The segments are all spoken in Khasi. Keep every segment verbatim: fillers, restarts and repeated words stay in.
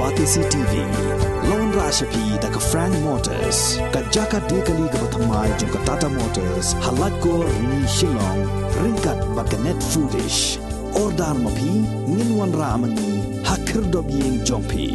Batesi T V, la wanrah sha phi da ka Frank Motors, ka jaka die kali kaba thymmai jong ka Tata Motors, ha Laitkor, Rni, Shillong, ryngkat bad ka Net Foodish. Order ma phi, ngin wanrah ma ngi ha khyrdop ïing jong phi.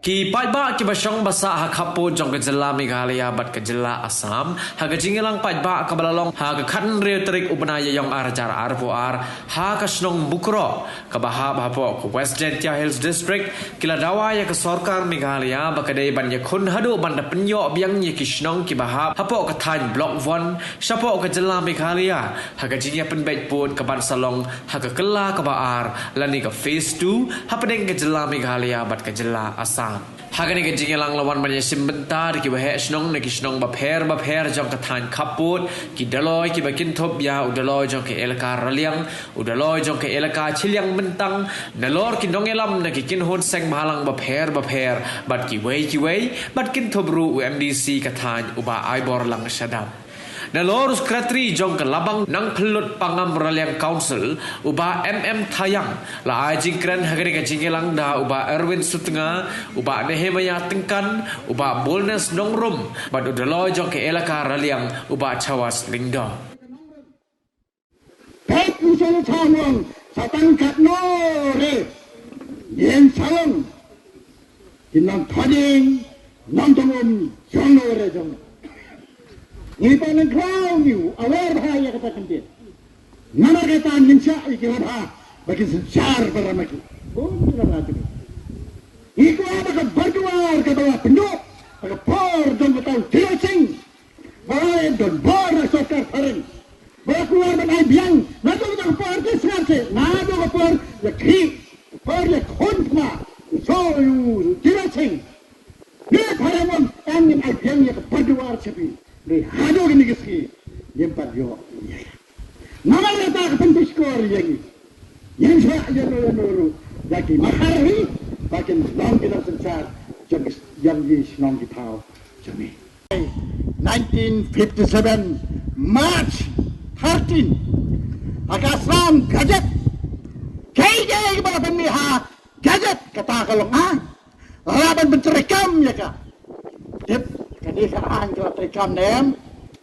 Ki paidbah kiba shong ba sah ha khappud jong ka jylla Meghalaya bad ka jylla Assam ha ka jingïalang paidbah kaba la long ha ka khathynriew tarik u bnai Ïaiong ar hajar arphew ar ha ka shnong Mukroh kaba hap hapoh ka West Jaintia Hills District, ki la dawa ïa ka sorkar Meghalaya ba ka dei ban ïakhun haduh ban da pynïoh biang ïa ki shnong kiba hap hapoh ka thaiñ Block One shapoh ka jylla Meghalaya ha ka jingïapynbeit pud kaban sa long ha ka kylla kaba ar lane ka Phase Two hapdeng ka jylla Meghalaya bad ka jylla Assam. Ha kane ka jingïalang la wan ban ïashim bynta da ki waheh shnong na ki shnong bapher bapher jong ka thaiñ khappud, ki Dolloi kiba kynthup ïa u Dolloi jong ka Elaka Raliang, u Dolloi jong ka Elaka Chilliang Myntang, nalor ki nongïalam na ki kynhun seng bhalang bapher bapher bad kiwei kiwei, bad kynthup ruh u MDC ka thaiñ u Bah Aiborlang Shadap. Nalor u Secretary jong ka Labang Nangphyllut Pangam Raliang Council, u Bah M M Thayang, la ai jingkren ha kane ka jingïalang da u Bah Erwin Sutnga, u Bah Nehemiah Tyngkan, u Bah Boldness Nongrum bad u Dolloi jong ka Elaka Raliang, u Bah Chawas Lyngdoh. Peit u sha u chawang sa tang katno re. Ngin sa long ki nongthohdieng nongtong um jong no re jong. Ngi pat nang kraw ngi aware bha ïa kata kyntien. Namar kata ngin shah ïa ki rabha ba kin synshar para ma ki. Bun ki rabha jong ngi. Ngi kwah ba ka bar duar kaba la pynduh ha ka por jong uta u Jiro Singh. Ba la don bor na sorkar phareng. Ba la kular ban ai biang naduh ka por ki sngap seh, naduh ka por ïa khih, ka por ïa khun khma. So ïa u Jiro Singh. Ngi phareng wan tang ngin ai biang ïa ka bar duar sha phi. Ngi haduh kine ki sngi ngim pat ïoh ïa. Namar kata ka pynpyskor ïa ngi. Ngin shah ïa no ïa no ruh ïa ki mahar hi ba kin long ki nongsynshar jong ki, jong ki shnong ki thaw jong ngi. Nineteen fifty-seven March thirteen ha ka Assam Gazette. Kaei kaei ba la pynmih ha Gazette kata ka long aiñ. Lah ban pyntreikam ïa ka. Tip kane ka aiñ ka la treikam ne em?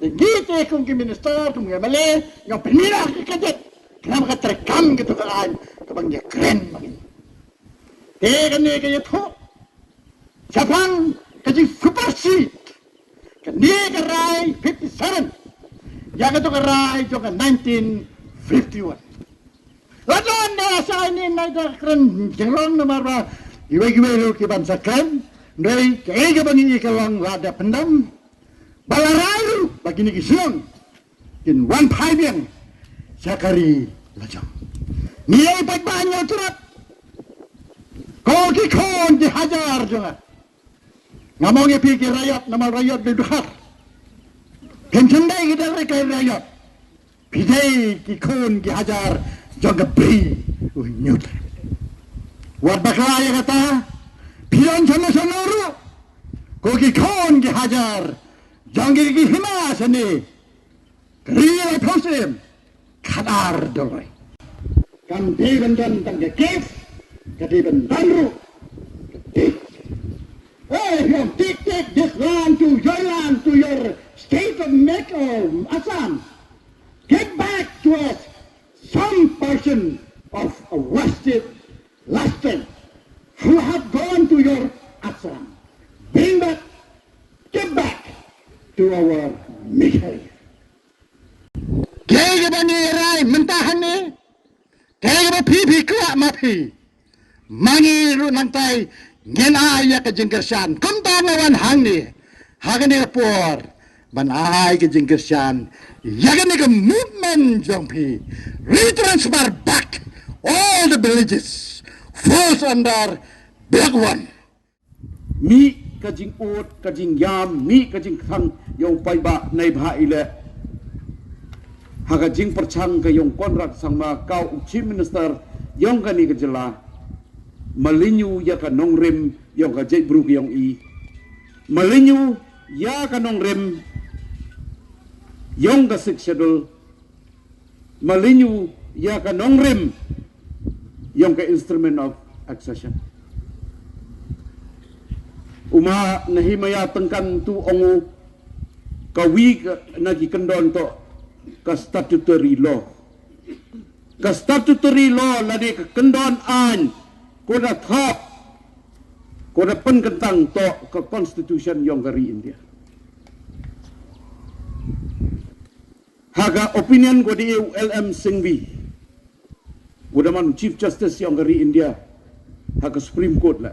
Te ngi te kum ki minister kum ki MLA ñiang pynmih ha ka Gazette. Khnang ba ka treikam kito ka aiñ kaba ngi ïakren ma ngi. Te kane ka ïathuh shaphang ka jingsupersede kane ka rai fifty-seven ïa kato ka rai jong ka nineteen fifty-one. La don da sa ini nai da kren jingrong namar ba iwei iwei ruh ki ban sa kren. Ndei kaei kaba ngi ka long la da pyndam ba la rai ruh ba kine ki shnong kin wan phai biang sha ka ri la jong. Ngi ïa i paidbah Hynñiewtrep, ko ki khun ki hajar jong nga. Ngam ong ïa phi ki raiot namar raiot dei dkhar. Phin shym dei ki dang rei ki raiot. Phi dei ki khun ki hajar jong ka Bri u Hynñiewtrep. Wat bakla ïa kata, phi don shano shano ruh, ko ki khun ki hajar jong ki, ki hima shane. Ka ri la pynshim khadar Dolloi. Kam dei ban don tang ka case, ka dei ban don ruh ka dictate. Hey, from dictate this land to your land, to your state of Meg or Assam. Give back to us some portion of our wasted last time who have gone to your Assam. Bring back, give back to our Meghalaya. Kaei kaba ngi rai mynta hangne, kaei kaba phi phi kwah ma phi, ma ngi ruh nangtai ngin ai ïa ka jingkyrshan. Kumta nga wan hangne ha kane ka por ban ai ka jingkyrshan ïa kane ka movement jong phi. Retransfer back all the villages falls under Block One. Mih ka jingud, ka jingïam, mih ka jingkthang ïa u paidbah neibhah i leh. Ha ka jingpyrshang ka ïong Conrad Sangma, ka u Chief Minister ïong kane ka jylla, ma lynñiew ïa ka nongrim ïong ka jaitbru ka ïong i, ma lynñiew ïa ka nongrim ïong ka Sixth Schedule, ma lynñiew ïa ka nongrim ïong ka Instrument of accession. U ma Nehemiah Tyngkan tu ong u, ka wi ka na ki kyndon to ka statutory law. Ka statutory law lane ka kyndon aiñ, ko da thap, ko da pynkyntang to ka constitution yong ka ri India. Ha ka opinion ko da u L M Singhvi, ko da man Chief Justice yong ka ri India ha ka Supreme Court la,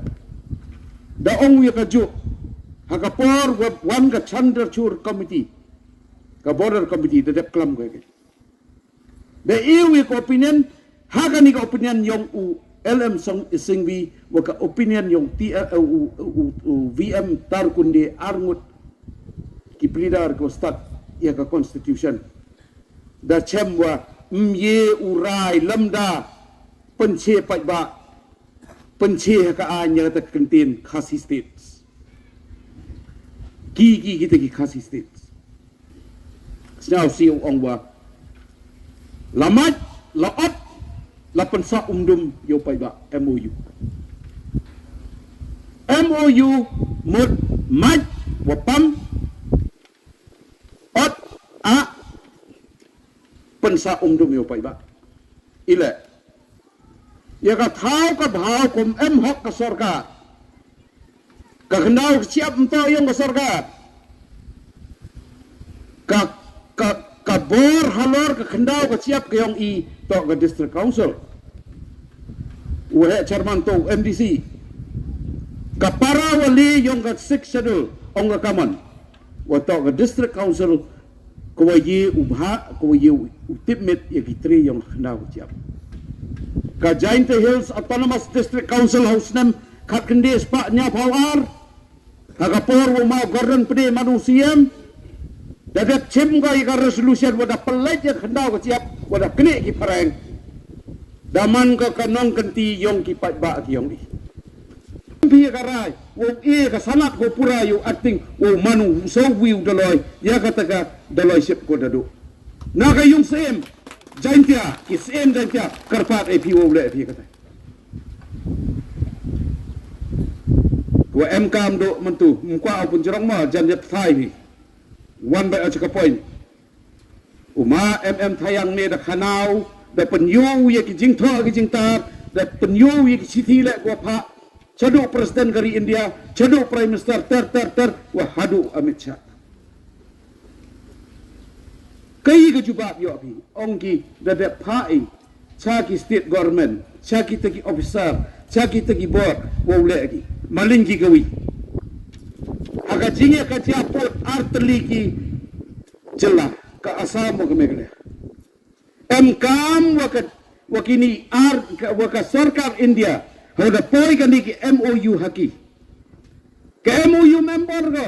da ong u ïa kajuh, ha ka por wa wan ka Chandrachur Committee, ka Border Committee, da dep klam ko ïa ka. Da ïa u ïa ka opinion, ha kane ka opinion yong u L M Song Singhvi, wa ka opinion yong T, eh, u, u, u V M Tarkunde, arngut ki pleader ko stad ïa ka constitution. Da chem wa ym ye u rai lymda pynche paidbah, pynche ha ka aiñ ïa kata ka kyntien Khasi States. Ki, ki, kita ki Khasi States. Sñiaw siew ong wa la mait, la ot, la pynsah umdum ïa u paidbah, M O U. M O U mut mait wa pam, ot, a, pynsah umdum ïa u paidbah. Ile ïa ka thaw ka bhaw kum em hok ka sorkar. Ka khyndaw ka chiap ym toh yong ka sorkar. Ka, ka, ka bor halor ka khyndaw ka chiap ka yong i toh ka District Council. U heh chairman to M D C. Ka para wa le yong ka Sixth Schedule ong ka kaman, wa toh ka District Council, ka wa ye u bha, ka wa ye u, u tipmit ïa ki tre yong ka khyndaw ka chiap. Ka Jaintia Hills Autonomous District Council ha u snem khat khyndai spah hynñiaw phaw ar, ha ka por wa u ma Gordon Pde man u C M, da dep chim ko ïa ka resolution wa da pynlait ïa ka khyndaw ka chiap, wa da knieh ki phareng. Da man ko ka nongkynti yong ki paidbah ki yong i. Phi ka rai, wow e ka sanad ko pura yow acting, wow manu, so wiu daloi, ïa kata ka daloi sip ko dadu. Na ka yung siem, Jaintia, ki siem Jaintia, kyrpad e phi wow le phi kata. Ko em kam do mantu, mkwa o pun jrong ma, jan yap thai phi. Wan bai o chaka point. U ma M M Thayang ne da khanaw, da pynïoh ïa ki jingthoh ki jingtap, da pynïoh ïa ki shithi leh ko pha, shaduh President ka ri India, shaduh Prime Minister ter ter ter, wa haduh Amit Shah. Kaei ka jubab ïoh phi, ong ki da dep pha i, sha ki state government, sha kita ki officer, sha kita ki bor, wow leh ki. Malin ki kawi. Ha ka jingeh ka jia put artylli ki jylla, ka Assam wa ka Meghalaya. Em kam wa ka, wa kini ar, ka, wa ka sorkar India, ha da poi kani ki M O U ha ki. Ka M O U member ko,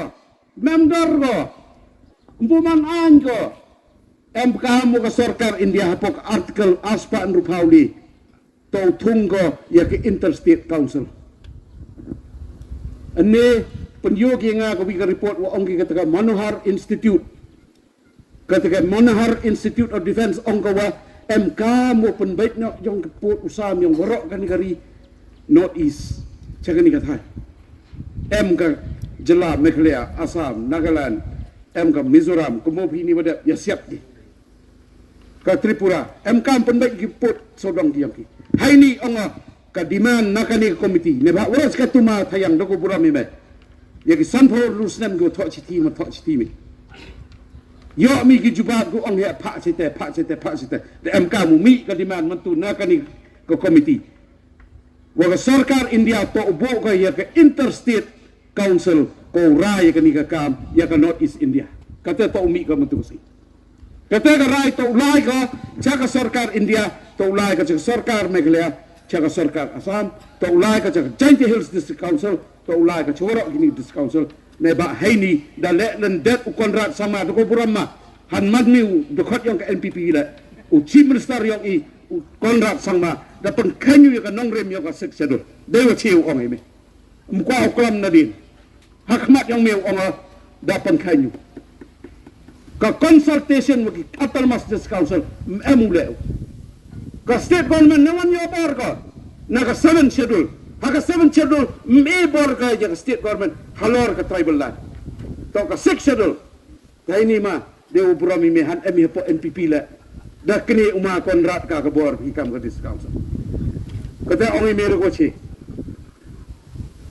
member ko, mbuman aiñ ko. Em kam wa ka sorkar India ha pok article arspah hynriew phaw li. To thung ko ïa ka Interstate Council. Ane pynïoh ki nga ka wi ka report wa ong ki kata ka Manohar Institute. Kata ka Manohar Institute of Defense ong ka wa em kam wa pynbeit noh jong ka pud u sam yong waroh kani ka ri North East. Cha kani ka thai. Em ka jylla Meghalaya, Assam, Nagaland, em ka Mizoram, kumno phi ni wa dep ïa siap ki. Ka Tripura, em kam pynbeit ki pud sawdong ki yong ki. Haini ong ka demand na kani ka committee, ne ba wa ka tuma Thayang da ko burom i me. Ïa ki san phaw hynriew snem ko thoh chithi ma thoh chithi mi. Ïoh mi ki jubab ko ong ïa pha chite, pha chite, pha chite. Da em kam u mi ka demand mantu na kani ka committee. Wa ka sorkar India to u buh ka ïa ka Interstate Council ko u rai ïa kani ka kam ïa ka North East India. Kata to u mi ka mantu ka si. Kata ka rai to u lai ka cha ka sorkar India, to u lai ka cha ka sorkar Meghalaya, cha ka sorkar Assam, to u lai ka cha ka Jaintia Hills District Council, to u lai ka cha waroh kini District Council. Ne ba haini da leh lyndet u Conrad Sangma da ko burom ma. Han man ni u dkhot yong ka N P P le. U Chief Minister yong i u Conrad Sangma da pynkheiñ u ïa ka nongrim yong ka Sixth Schedule. Dei wa chi u ong i me. Mkwa u klam nadien. Ha khmat yong me u ong da pynkheiñ u. Ka consultation wa ki Autonomous District Council em u le u. Ka state government ne wan ïoh bar ka. Na ka seventh schedule. Ha ka seventh schedule, me bor ka ïa ka state government halor ka tribal land. To ka sixth schedule. Ka ini ma, de u burom i me han em i hapoh N P P le. Da kini u ma Conrad ka ka bor i kam ka district council. Kata ong i me ru ko chi.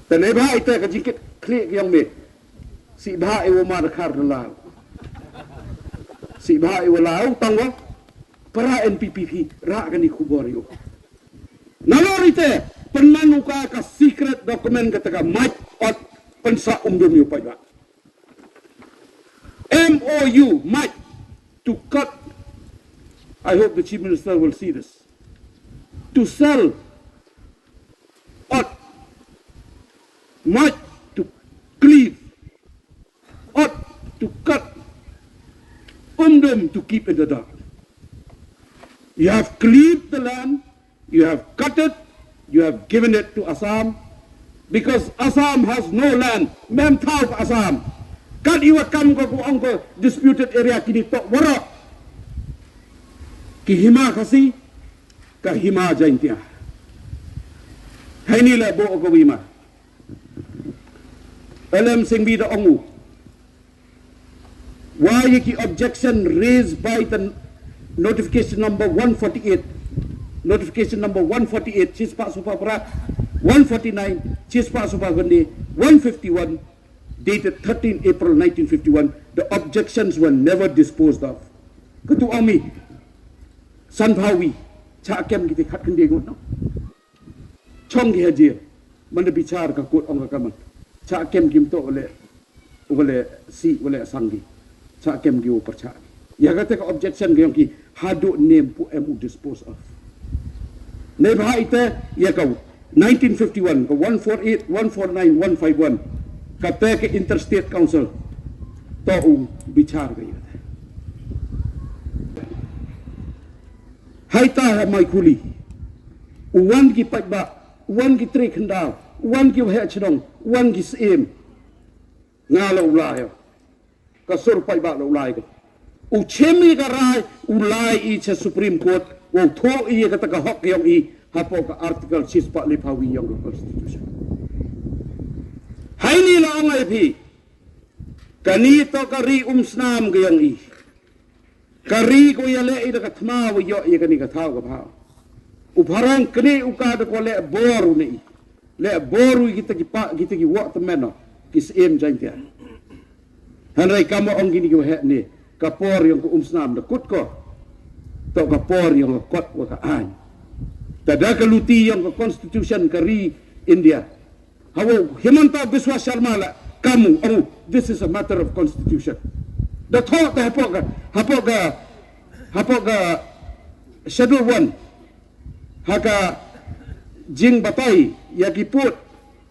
Te ne ba ita ka jingkit klik ïong me. Si ba i wa ma da khar da lau. Si ba i wa lau tang wa. Para N P P phi ra kani khubor ïong. Nalor ite, pynman u ka ka secret document kata ka maj ot pynsa umdum ïu paidbah. M O U, maj, to cut. I hope the Chief Minister will see this. To sell ot, maj, to cleave, ot, to cut, umdum, to keep in the dark. You have cleaved the land, you have cut it, you have given it to Assam, because Assam has no land. Mem thaw ka Assam. Kat iwa kam ko ku ong ko disputed area kini tok warok. Ki hima Khasi, ka hima Jaintia. Haini la bo ko wima. L M Singbi da ong u. Why ki objection raised by the notification number one forty-eight, notification number one forty-eight, Chispa Supa Pra, one forty-nine, Chispa Supa Gandhi, one fifty-one, dated thirteen April nineteen fifty-one, the objections were never disposed of. Katu ami, Sanphawi, cha kem kiti khat kendi ngut no. Chong ki hajir. Manda bichar ka kut ong ka kaman. Cha kem kim to wale, wale si, wale asang ki. Cha kem ki u percha. Ya kata ka objection ki yong ki hadu nem pu em u dispose of. Ne bha ite ya ka nineteen fifty-one, ka one forty-eight, one forty-nine, one fifty-one. Kata ka Interstate Council. To u bichar ka ya. Hai ta ha mai kuli. U wan ki paidbah, u wan ki tre khyndai, u wan ki waheh chnong, u wan ki syiem. Nga la u lai. Ka sur paidbah la u lai ka. U chem i ka rai, u lai i cha Supreme Court, u tho i kata ka hok yong i, hapoh ka article chispah le phawi yong ka constitution. Hai ni la ong ai phi. Kani to ka ri um snam ka yong i. Ka ri ko ya le i da ka thma wa yo ya kani ka thaw ka phaw. U pharang kani u ka da ko le bor u ne i. Le bor u kita ki pa, kita ki wak temen no. Ki syiem Jaintia. Hanrai kama ong kini ki waheh ne. Ka por yong ka um snam da kut ko. To ka por yong ka kot wa ka ain. Ta da ka luti yong ka constitution ka ri India. Hawo Himanta Biswa Sharma la kamu, oh, this is a matter of constitution. Da tho ta hapoh ka, hapoh ka, hapoh ka Schedule one. Haka jing batai ya ki put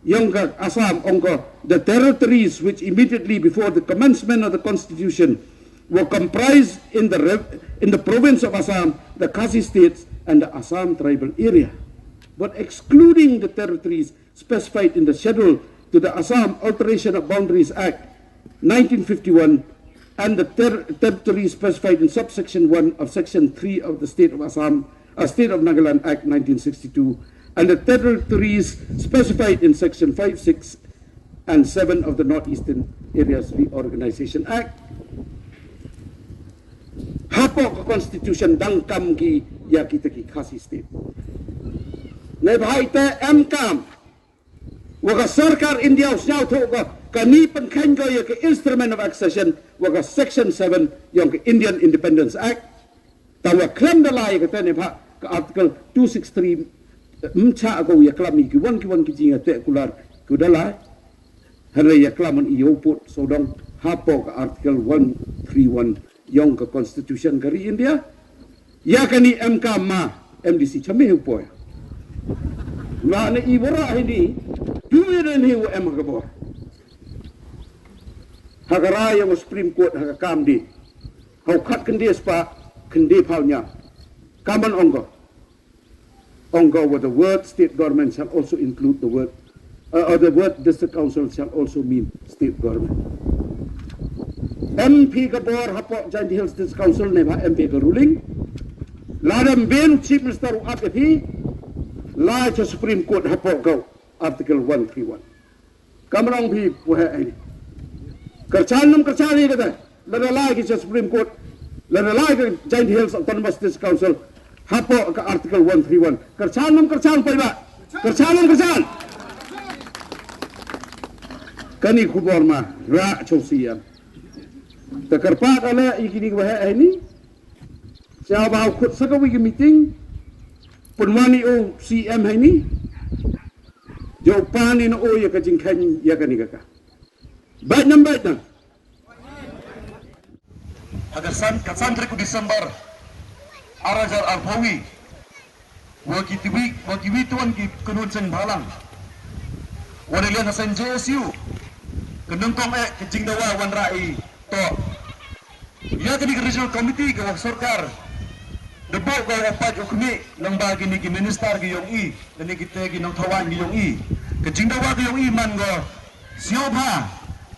yong ka Assam ong ko, the territories which immediately before the commencement of the constitution were comprised in the rev-, in the province of Assam, the Khasi states and the Assam tribal area. But excluding the territories specified in the schedule to the Assam Alteration of Boundaries Act nineteen fifty-one and the ter-, territory specified in subsection one of section three of the State of Assam, uh, State of Nagaland Act nineteen sixty-two, and the territories specified in section five, six, and seven of the Northeastern Areas Reorganization Act. Hapoh ka constitution dang kam ki ya kita ki Khasi state. Nai bhai te em kam. Wa ka sorkar India u sñiawthuh ko, kani pynkhein ko ya ka Instrument of Accession, wa ka Section seven yong ka Indian Independence Act. Ta wa khlem da lai ka tene bha ka Article two six three, mcha ko ya klam i ki wan ki wan ki jingïateh kular ku da lai. Hynrei ya klam i yow put sodong hapoh ka Article one three one yong ka Constitution ka ri India. Ya kani em ka ma M D C chame hu poi. Ma ne i bora hindi, du i ren hi wa em ha ka bor. Ha ka rai yong Supreme Court ha ka kam di. Hau khat khyndai spah, khyndai phaw nia. Kaman ong ko. Ong ko, with the word state government shall also include the word, uh, or the word district council shall also mean state government. Em phi ka bor hapoh Jaintia Hills District Council ne bha em phi ka ruling. Lada em ben Chief Minister u ap e phi. Ai cha Supreme Court hapoh ka Article one three one. Kam long phi pu he ai ni. Kyrchan nam kyrchan ni kata. Lada lai ki cha Supreme Court. Lada lai ki Jaintia Hills Autonomous District Council. Hapoh ka Article one three one. Kyrchan nam kyrchan pai ba. Kyrchan nam kyrchan. Kani khubor ma ra chong sian. Ta kyrpad ale i kini ba he ai ni. Sa ba khut sa ka wi ki meeting. Pynwan i o C M hai ni. Jo pan i no o ya ka jingkhan ya ka ni ka ka. Bait nam bait nam. Ha ka san, ka san tarik u December, ar hajar arphew wi. Wa ki tiwi, wa ki wi tuan ki kunun seng balang. Wa ne lian hasan J S U. Ka nongkong eh, ka jingdawa wan ra i to. Ya kani ka regional committee ka wa sorkar. Da bok ka wa pat u kmi lang ba kini ki minister ki yong i. Kani ki te ki nongthawan ki yong i. Ka jingdawa ki yong i man go. Siapa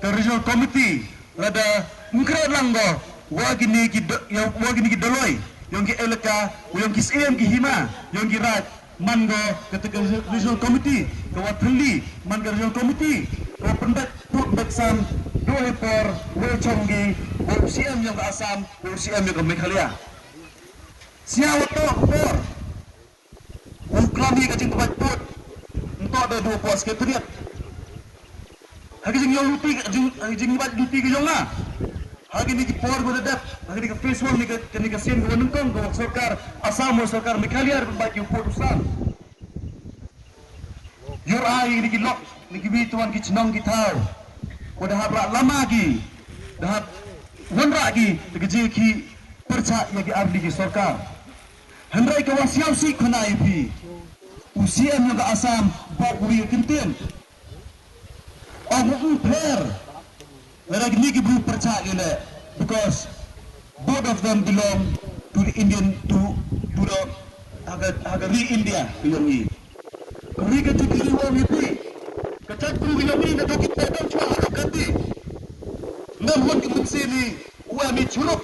ka regional committee. Lada ngkra lang go wa kini ki do- ya wa kini ki doloi yong ki elaka, yong ki siem ki hima, yong ki raj, man go kata ka regional committee ka wa thli, man ka regional committee ka wa pynbet put bet sam. Do he por wa chong gi wa siem yong ka Assam, wa siem yong ka Meghalaya. Sia wa to por. U klam ïa ka jingpynbeit put. Nto da du pos ke triat. Ha ka jingïoh luti ka jing ha ka jingpynbeit luti ka jong nga. Ha kini ki por ba da dep. Ha kini ka phase one ni ka kini ka sien ka wa nyngkong ka wa sorkar Assam wa sorkar Meghalaya da pynbeit ki put u sam. Ïoh ai kini ki lok ni ki wi tuan ki chnong ki thaw. Ko da hap ra lama ki. Da hap wanrah ki da ka jingki pyrchah ïa ki arli ki sorkar. Hynrei ka wa siaw si khana ïa phi. U C M yong ka Assam bok wi ïa kyntien. Ong u pher. Lada kini ki bru pyrchah ïa le. Because both of them belong to the Indian, to, to the ha ka, ha ka ri India ka yong i. Ka ri ka jong i wa wi phi. Ka jait bru ka yong i na to ki te dang chwa ha ka kati. Mem hon ki mynsiem i. U em i churup.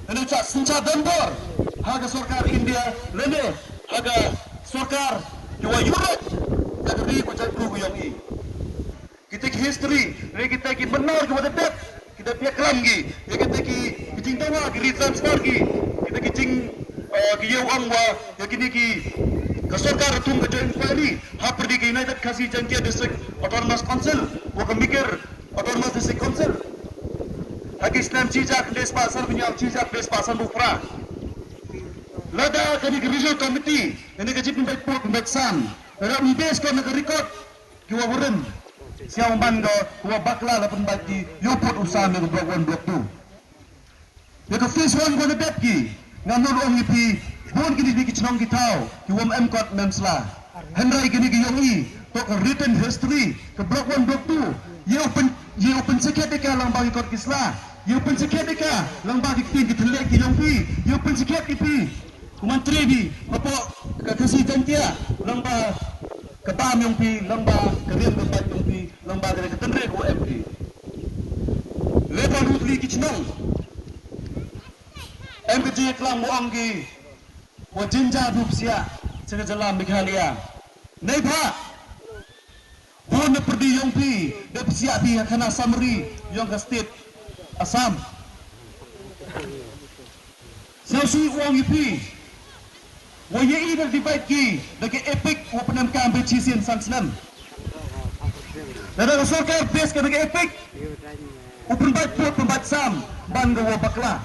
Lane u chah syncha don bor. Ha ka sorkar India lane ha ka sorkar ki wa Europe. Ka ri ka jait bru ka yong i. Kita ki history, kita ki mynnar ki wa da dep, ki da pia klam ki, kita ki ki jingdawa ki retransfer ki, kita ki jing eh, ki ïew ong wa ïa kini ki ka sorkar thung ka joint inquiry ha pyrdi ka United Khasi Jaintia District Autonomous Council wa ka Mikir Autonomous District Council. Ha ki snem shi hajar khyndai spah san pynïaw, shi hajar khyndai spah san phew phra. Lada kani ka regional committee, kani ka jingpynbeit put pynbeit sam, lada ym base ko na ka record ki wa burim. Siaw man ko ki wa bakla la pynbeit ki ïoh put u sam ïa ka block one block two. Ïa ka phase one ko na dep ki. Ngam nud ong ïa phi bun kini ki chnong ki thaw ki wa em kot mem sla. Hynrei kini ki yong i to ka written history ka block one block two. Ïa u pyn ïa u pynsikhet ïa ka lang ba ki kot ki sla. Ïa u pynsikhet ïa ka lang ba ki ktien ki thylliej ki yong phi. Ïa u pynsikhet ïa phi. Kumantri bi hapoh ka Khasi Jaintia lang ba ka bam yong phi, lang ba ka riam ka bait yong phi, lang ba ka ka tynre ko em phi. Le ba lut li ki chnong. Em ka jingklam mo ong ki wa jinja dup sia sa ka jylla Meghalaya. Nei ba bun na pyrdi yong phi da psiah phi ha khana summary yong ka state Assam. Siaw sui u ong ïa phi. Wa ïa i da divide ki da ka EPIC wa pynem kam ba chisien san snem. Da da ka sorkar base ka da ka EPIC. U pynbait put pynbait sam ban ka wa bakla.